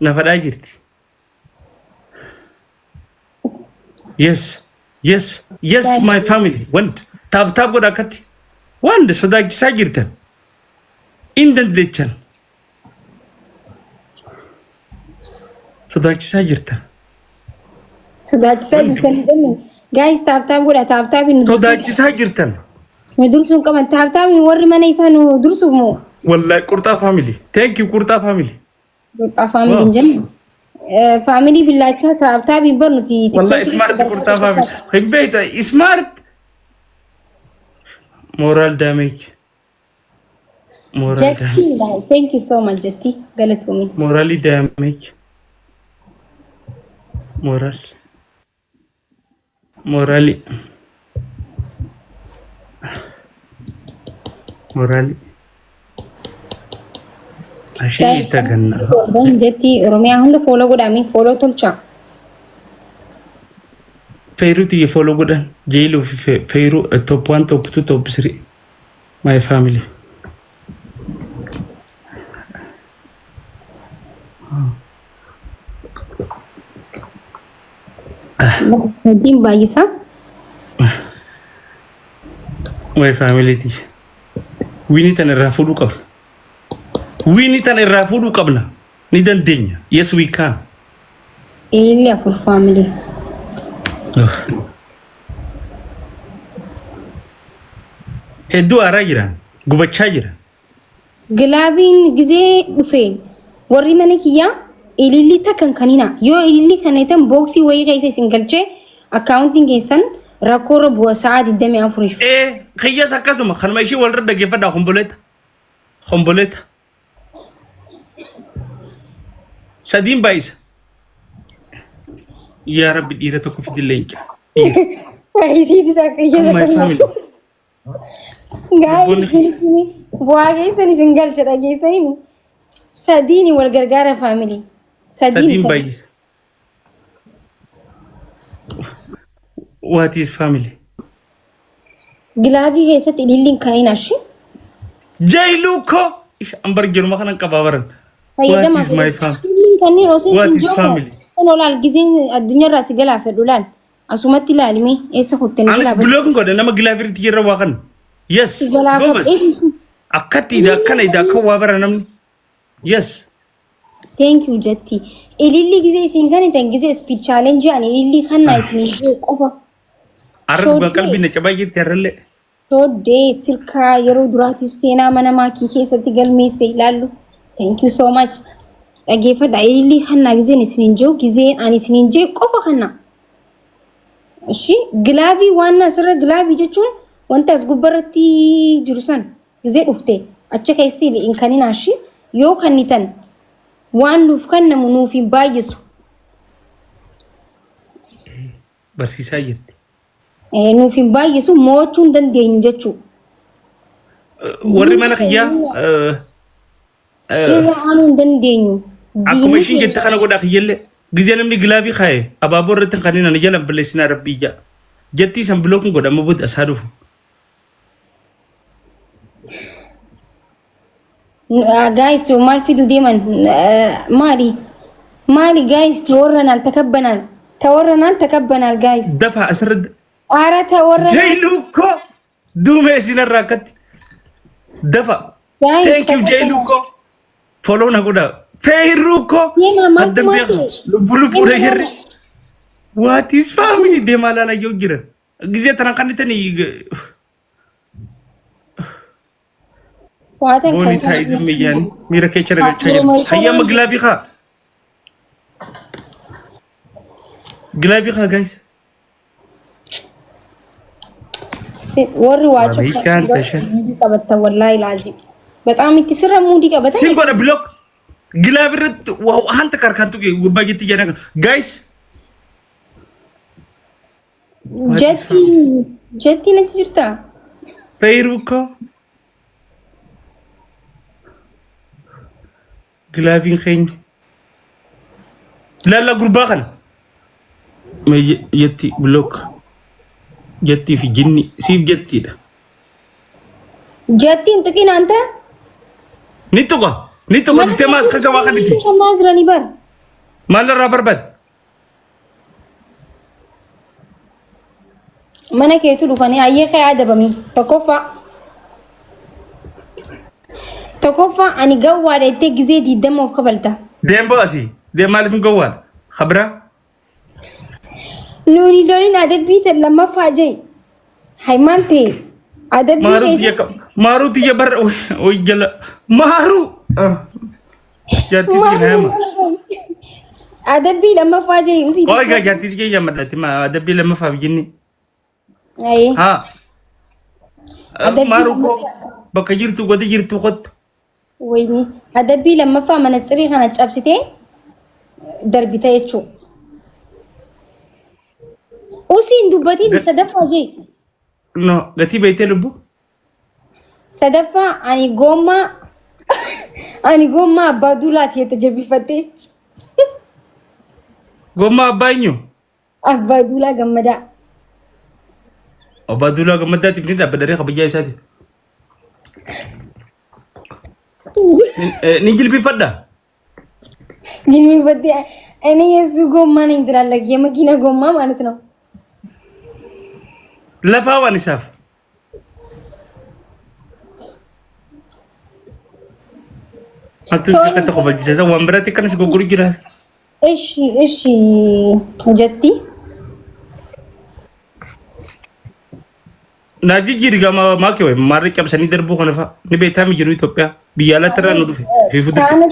Na fadhaa jirti. Yes. Yes. Yes, my family. Wand. Taap taap godha akkatti. Wand sodaachisaa jirtan. In dandeechan. Sodaachisaa jirtan. Sodaachisaa jirtan jennu. Guys, tap tap godha, tap tap nu dursuun Sodaachisaa jirtan. nu dursuun qaban, tap tap warri mana isaa nu dursuuf moo Wallahi qurxaa family. Thank you qurxaa family. Qurxaa family Wow. hin jennu. Family billaachaa tap tap hin bar nuti Wallahi TikTok smart qurxaa family. Hin beekta smart. Moral damage. Moral damage. Jetti, thank you so much, Jetti, galatoomi. Morally damage. Moral. Morally. Morally. Ashii taganna. Torban jetti Oromiyaa hunda follow godhaami, follow tolcha. Feeruu tiyya follow godhan. Jeeluu fi feeruu top 1, top 2, top 3. My family. Hojiin baay'isaa. My family tiyya. Wiinii tana irraa fuudhuu qabna. Wiinii tana irraa fuudhuu qabna. Ni dandeenya. Yes, we can. Illee afur family. Hedduu aaraa jiran. Gubachaa jiran. Gilaabiin gizee dhufe warri mana kiyyaa ilillii takka hin kanina. Yoo ilillii kanitan booksii wayii keessa isin galchee akkaawuntiin keessan rakkoorra bu'a sa'aa 24f. Ee, kiyyas akkasuma kanuma ishii walirra dhaggeeffadhaa homboleeta. Homboleeta. Sadiin baay'isa. Yaa Rabbi, dhiira tokko fidi leenca. Dhiira. Isiitis akka Come my iyyata. family. Gaa'ii isin bu'aa keessan isin galcha dhageessanii sadiini wal gargaara family. Sadiin Sadiin sadiin. baay'isa. What is family? Gilaabii keessatti ililliin kaa'in ashi. Jailuu ko. Ambar jiruma kanan qabaa baran. What Fayyadamaa is my family? Ililliin kanneen osoo What ittiin is jooko. family? Kun olaal gizeen addunyaarraa si galaa fedhu laal. Asumatti ilaalime eessa kutte ni Anis jalaa block godhe nama gilaafiritti jirra waa kan. Yes. Si jalaa Gobas. fudhee. Akkatti ida akkana ida akka waa bara namni. Yes. Thank you, jetti. Ililli gizee isin kan hitan gizee speed challenge ani ililli kannaa isin jee qofa. Arra dhugaa qalbii na cabaa jirti har'allee. Shooddee sirkaa yeroo duraatiif seenaa mana maakii keessatti galmeesse ilaallu. Thank you so much. Dhageeffadha, ililli kannaa gizeen isin hin jiru, gizeen ani isin hin jee qofa kannaa. Ishi gilaavii waan asirra, gilaavii jechuun wanta as gubbarratti jiru san gizee dhufte achi keessatti hin kaninaa shi. Yoo kannitan waan nuuf kennamu nuuf hin baay'isu. Barsiisaa jirti. Nuuf hin baay'isu, mo'achuu hin dandeenyu jechuudha. Warri mana kiyyaa Irra aanuu hin dandeenyu. Akkuma Diinni ishiin jette kana godhaa kiyyallee. Gizee namni gilaafii kaaye abaaboo irratti kan inni jalan balleessinaa rabbii ija. Jettii san block godha amma booda asaa dhufu. Guys, maal fidu deeman? Maali? Maali guys? ተወረናል፣ ተከበናል፣ ተወረናል፣ ተከበናል guys. Dafaa asirra ኧረ ተወረናል Jailuu koo duumee isinarraa akkatti. Dafa. Guys. Thank you, Jailuu koo. Follow na godhaa. Feerruu koo. Deemaa maaltu Adda maal beeka. ta'e? Lubbu lubbuudha jirri. What is family deemaa laala yoo jiran. Gizee tana kan itanii Waatan booni taa'ii zammiyyaan miira keessa ragachaa jira. Hayyama gilaafii kaa. Gilaafii kaa, guys. Warri waa Wabiikaan tashan. Muudii qabattan, wallaahi laazim. በጣም itti sirra muudii qabatan. Sin godha block. Gilaafii irratti wanta karkaan tuqe gurbaa jetti jedhan guys. Jetti, jettiin achi jirtaa? Feeruu koo. Gilaafiin keenya. Laalla gurbaa kana. Mee jetti block. Jettii fi jinni siif jettiidha. Jettiin tuqin anta. Ni tuqa. Ni tuqa dhuftee maas keessa waa kaniti. Kennaa jiranii bar. Maal irraa barbaadde? Mana keetu dhufanii hayyee kee adabamii. Tokkoffaa. Tokkoffaa ani gawwaadha jettee gizee 20 of kabalta. Deem boo asii. Deem maaliif hin gowwaadha? Kabira. Nuuni lolin adabbii tan lammaffaa jee. Hay maal ta'e? Adabbii Maaruu keessa tiyya maaruu tiyya barra oy jala maaruu. Jaartii tiyya na yama. Adabbii lammaffaa jee usii. Qoy gaa jaartii tiyya yammadhatti adabbii lammaffaaf jinni. Ayee. Haa. Adabbii Maaruu koo lammaffaa. bakka jirtu gadi jirtu kottu. Wayni adabbii lammaffaa manatsirii kana cabsitee darbita jechuudha. Usii hin dubbatiin sadaffaa jee. No gatii beektee lubbu. Sadaffaa ani gommaa abbaa duulaati jette jabbifattee. Gommaa abbaa eenyu? Abbaa duulaa gammadaa. Abbaa duulaa gammadaatiif ni dhaabbadha kabajaa isaati. Ni jilbiffadha. Jilbifattee እኔ የሱ ጎማ ነኝ ትላለህ። የመኪና ጎማ ማለት ነው። Lafaa waan isaaf. Maaltu akka tokko falchisiisa waan biraatti akkanas gurguru jira. እሺ እሺ jetti. Naa jijjiiri gama maakii wayi maarree cabsanii darbuu kana fa'a ni beektaa mi jiru Itoophiyaa biyya alaatti irraa nu dhufe. Fiifuu dirqama.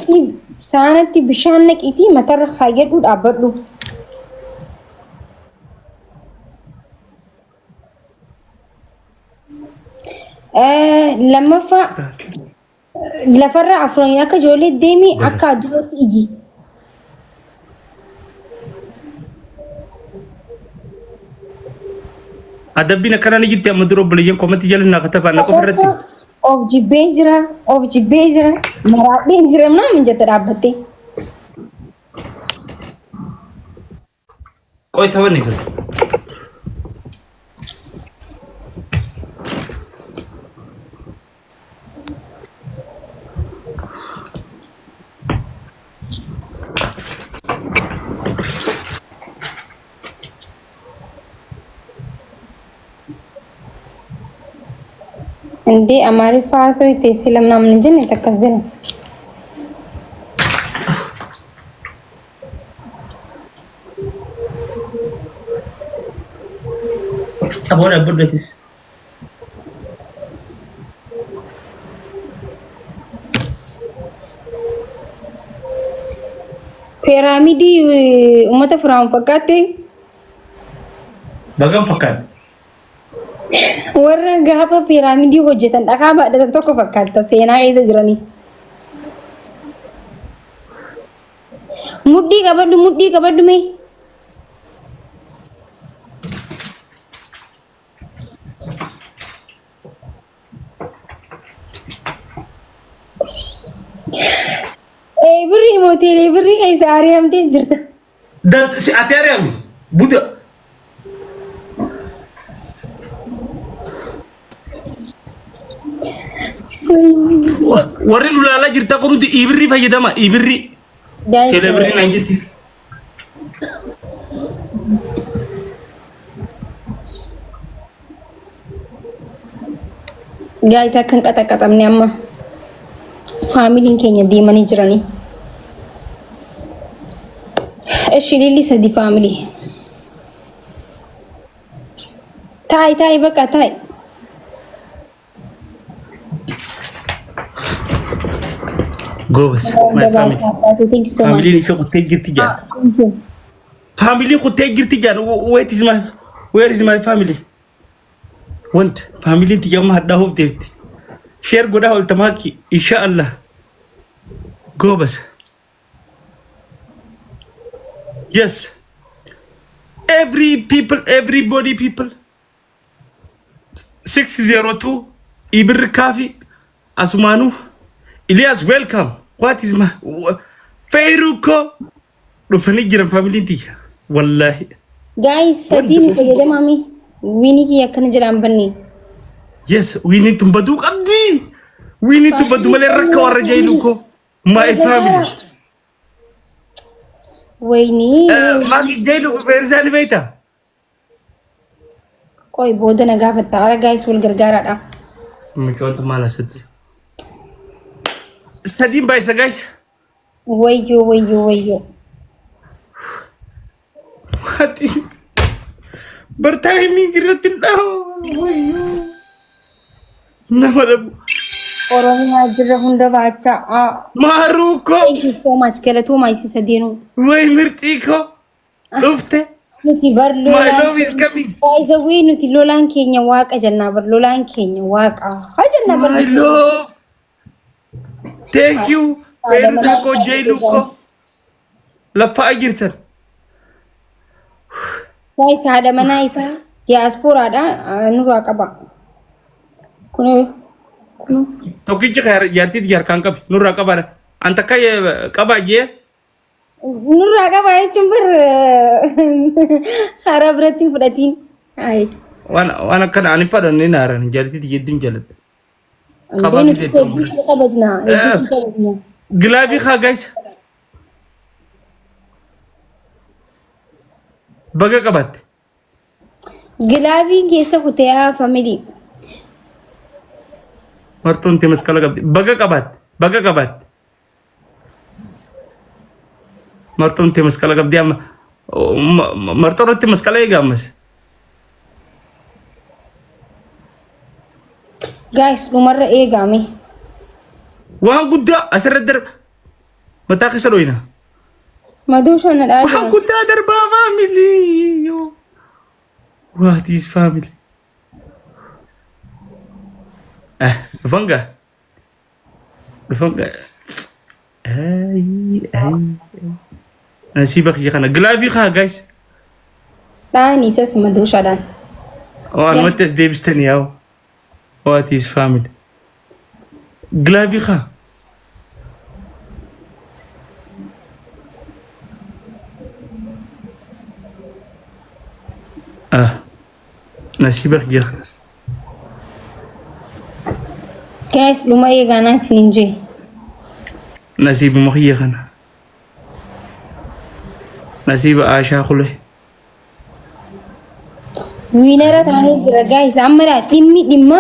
Saanatti bishaan naqiitii matarra kaayyadhu dhaabbadhu. Lammaffaa lafarra afuranii akka ijoollee deemi akka duratti iyyi. Adabbiin akkanaa ni jirti amma dura obboleeyyan koomatti jala naa katabaa na qofa irratti. Of jibbee jira, of jibbee jira, maraadheen jira ምናምን jette dhaabbattee. Qoy taphanni galu. እንዴ Amaariffaa haasoo itti sila ምናምን hin jenne takkas jira. Aboon abboodatis. Piiraamidii uummata Firaa'oon fakkaatte. Bagam fakkaata. Warra gaafa piiraamidii hojjetan dhakaa baadhatan tokko fakkaatta seenaa keessa jiranii. Mudhii qabadhu, mudhii qabadhu mee. Ee birrii mooteelee birrii keessa ari'amtee jirta. Si ati ari'ami. Buda. Warri nu ilaalaa jirta kun nuti ibirrii fayyadama ibirrii. Teelee birrii naan jetti. Guys, akka hin qaxaqaxamne amma faamiliin keenya deemanii jiranii. Eshi lilli sadi family. Taa'i taa'i bakka taa'i. Goobas my family. Thank you so much. Faamiliin ishee kuttee jirti jaan. Thank you. Faamiliin kuttee jirti jaan. Where is my family? Want faamiliin tiyya amma hadhaa'uuf deemti. Share godhaa ooltamaaki insha Allah. Goobas. Yes. Every people, everybody people. 602 Ibir Kafi Asumanu Elias, welcome. What is my Feiruko dhufanii jiran faamiliin tiyya. Wallahi. Guys, sadii nu fayyadamaami. Wiinii kiyya akkana jedhaan banne. Yes, wiiniin tun baduu qabdi. Wiiniin tun baduu malee rakka warra jaayilu ko. My family. Wayni. Maaki jeelu feersaa ni beektaa? Qoy booda na gaafatta. Ara guys wal gargaaraadha. Mucoota maal asitti? Sadiin baay'isa guys. Wayyoo wayyoo wayyoo. What is Bartaa himii irratti hin dhahu. Wayyoo. Nama dhabu. Oromiyaa jirra hunda baachaa. Ah, Maaruu koo. Thank you so much. Galatoomaa isin sadeenuu. Way mirxii koo. Dhufte. Nuti bar My lolaan love is coming. By the way, nuti lolaan keenya waaqa jennaa bar lolaan keenya waaqa. Haa jennaa bar. My love. Thank you. Feeruzaa koo Jeeluu koo. Laffaa jirtan. Guys, haadha manaa isaa diyaaspooraadha nurraa qaba. Kunoo kunoo. Tokkichi jaartii harkaan qabi. Nurraa qabaadha. An takka qabaa jee. Nurraa qaba jechuun bar karaa biratti hin fudhatiin. Ayi. Waan akkana ani fadhan ni naaran jaartii jedduun jaalladha. Qabaa Andee nuti miti hedduu si kabajna. Hedduu si kabajna. Glove haa guys. Baga qabatte. Glove keessa kutee haa family. Martuun tee masqala qabdi. Baga qabaatte. Baga qabaatte. Martuun tee masqala qabdi amma. Martoo irratti masqala eega ammas. Guys, dhumarra eegame. Waan guddaa asirratti darba. Mataa keessa dhoyina. Maduu shana Waan dhaa. guddaa darbaa family. What is family? Eh, dhufan gaa. Dhufan gaa. Ay, ay. Nasiiba kiyya kana. Glove haa guys. Dhaan isas maduu shadhaan. Waan namatti as deebistanii yaa'u. What is family? Glove haa. Ah, nasiiba kiyya kana. Guys, dhuma eegaanaa isiniin jee. Nasiibuma kiyya kana. Nasiiba Aashaa Kule. Winner taanee jira guys. Amma dha dhimmi dhimma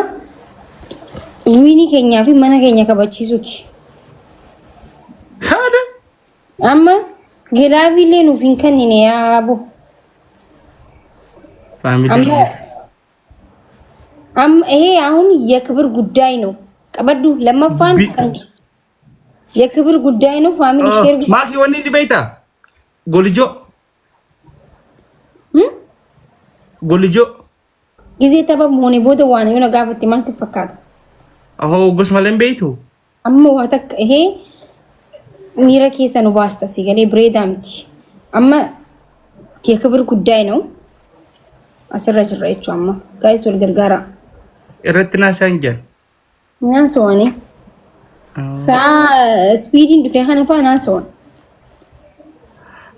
win keenyaa fi mana keenya kabachiisuuti. Haadha. Amma glove illee nuuf hin kennine yaa abo. Family. Amma ይሄ አሁን የክብር ጉዳይ ነው። ቀበዱ ለመፋን የክብር ጉዳይ ነው። Family share Maaki wanni inni beektaa? Golijoo. Golijoo. ጊዜ tapha moone booda waan yoo na gaafatte maal si fakkaata? Ahoo gosa malee hin beektu. Amma waa takka ይሄ miira keessa nu baasta si galee bareedaa miti. Amma የክብር ጉዳይ ነው። Asirra jirra jechuudha amma. Guys wal gargaara. Irratti naasaan jaan. Naan so'ani. Sa'a speediin dhufee kana fa'aa naan so'an.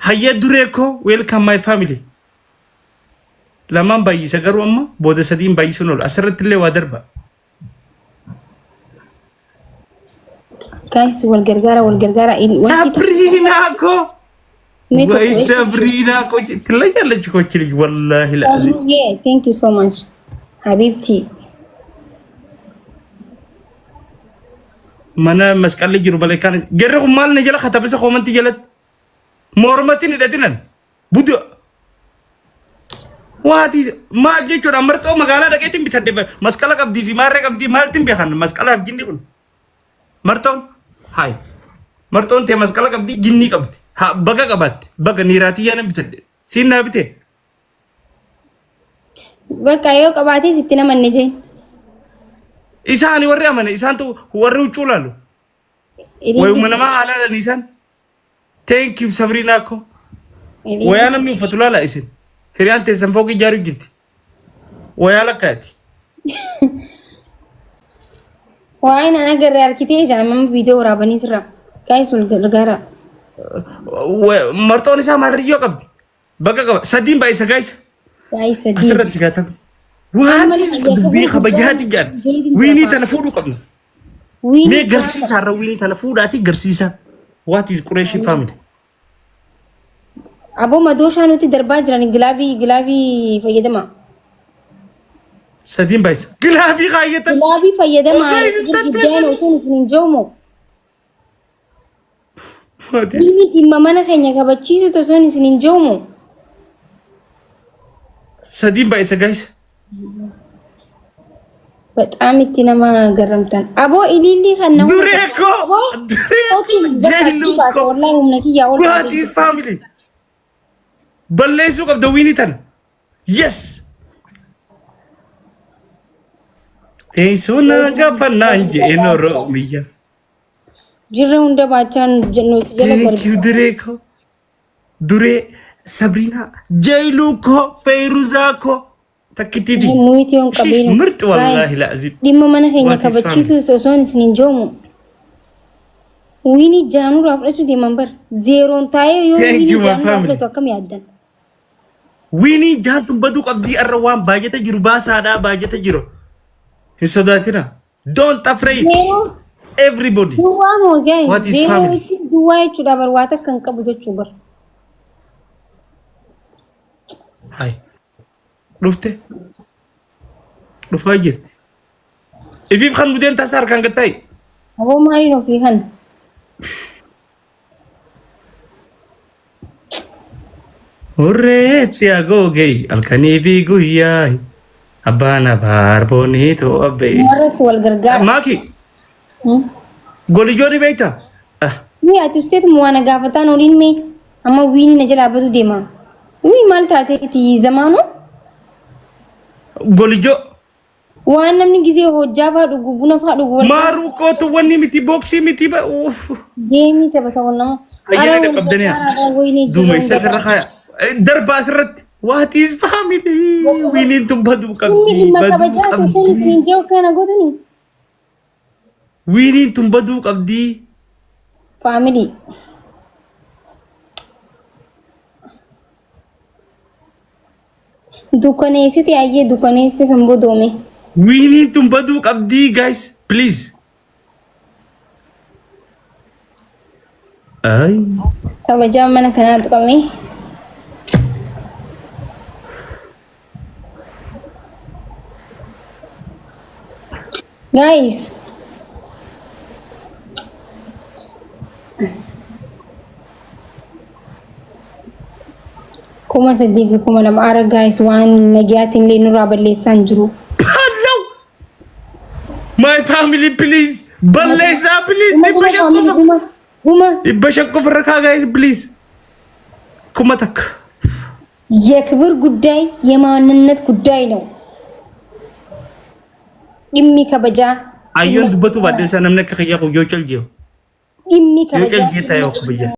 Hayya duree koo, welcome my family. Lamaan baay'isa garuu amma booda sadiin baay'isuun oolu. Asirratti illee waa darba. Guys wal gargaara wal gargaara. Sabriinaa koo. Mee ወይ tokko ሰብሪና እኮ ትለያለች እኮ ይህች ልጅ ወላሂ ለአዚም። Yeah, thank you so much. Habibti. Mana masqalli jiru baleekaan jarri kun maal na jala katabisa comment jalatti mormatti hin hidhatinan buda waati maal jechuudha marxoo magaalaa dhaqeetiin bitadhe masqala qabdii fi maarree qabdii maaltiin beekan masqalaaf jinni kun marxoon haay marxoon tee masqala qabdii jinnii qabdi haa baga qabaatte baga niiraatii yaana bitadhe siin naa bite. Bakka yoo qabaatee sitti namanne jeen. Isaani warri amane isaantu warri huccuu laalu. Wayuma namaa haalaalan isaan. Thank you Sabriinaa ko. Wayaa namni uffatu laala isin. Hiriyaan teessan fooqii ijaaruu jirti. Wayaa lakkaati. Waa'ee naan agarre harkitee ijaan amma viidiyoo waraabanii sirra. Guys wal gargaara. Marxoon isaa maal riyyoo qabdi. Bakka qaba. Sadiin baay'isa guys. Guys sadii. Asirratti gaatame. Waan dubbii kabajaati jedhan. Win tana fuudhuu qabna. Win Mee garsiisaa irra win tana fuudhaati garsiisaa. What is Qureshi family? Aboo madooshaa nuti darbaa jiran gilaavii gilaavii fayyadama. Sadiin baay'isa. Gilaavii kaayyatan. Gilaavii fayyadama. Osoo isin Giddaan tatteessanii. osoo isin hin jeewu. Maatii. Dhimmi dhimma mana keenya kabachiisu osoo isin hin jeewu. Sadiin baay'isa guys. በጣም itti nama garamtan. Aboo ilillii kan nama. Duree koo. Duree koo. Jeeluu koo. Wallahi humna kiyyaa ol. What is family? Balleessuu qabda wiinii tana. Yes. Teessoo na gabbannaan jeen Oromiyaa. Jirra hunda baachaan nuti jala Thank you darbu. duree koo. Duree Sabrina Jailuu koo Feyruzaa koo takkittiiti. Muyitii yoon qabeenu. Mirti wallaahi laazim. Dhimma mana keenya What is kabachiisu osoo isin hin jeewu. Wiinii jaanuraa fudhachuu deeman bar. Zeeroon taa'ee yoo Thank wiinii you, my jaanuraa family. fudhatu akkam yaaddan? Wiinii jaatun baduu qabdii arra waan baay'ata jiru baasaadhaa baay'ata jiru. Hin sodaatina. Don't afraid. Zeeroo Everybody. duwwaa moo guys? What is Zeeroo family? jechuun duwwaa jechuudha bar waa takka hin qabu jechuu bar. Hai. Dhufte. Dhufaa jirti. Ifiif kan nu deemtaa isaa harkaan gattaa'i. Aboo maaliin ofii kana? Hurreetti agoogee halkanii fi guyyaa abbaan abaar boonii ta'uu abbee. Warratti wal gargaara. Maaki golijoo ni beektaa? Ah, Wii ati usteetuma waan gaafataan oliin mee amma wiini na jalaa batu deema. Wii maal taateeti zamaanoo? Golijoo. Waan namni gizee hojjaa faa dhugu buna faa dhugu wal Maaruu kootu wanni miti booksii miti ba. Uff. deemii taphata wal nama. Ayyana dhaqqabdanii duuma isa sirra kaaya. Darbaa asirratti. What is family? Wiiniin tun baduu Inni qabdi. dhimma Baduu kabajaa osoo qabdi. isin hin jiru kana godhani. Wiiniin tun baduu qabdi. Family. Dukkaneessite ayyee dukkaneessite san bodoome. Wiiniin tun baduu qabdi guys. Please. Ay. Kabajaan mana kanaa tuqame. Guys. 3000 fi 2000 ara guys waan nagiyaatiin illee nurraa balleessaan jiru. Hello. My family please. Balleessaa please. 500 qofa. Dhuma dhuma 500 qofa irra kaa guys please. 1000. የክብር ጉዳይ የማንነት ጉዳይ ነው። Dhimmi kabajaa Ayyoon dubbatu baadhee isaa namni akka kiyyaa kun yoo cal jiru. dhimmi Yoo kabajaa cal jee taa'ee of biyya.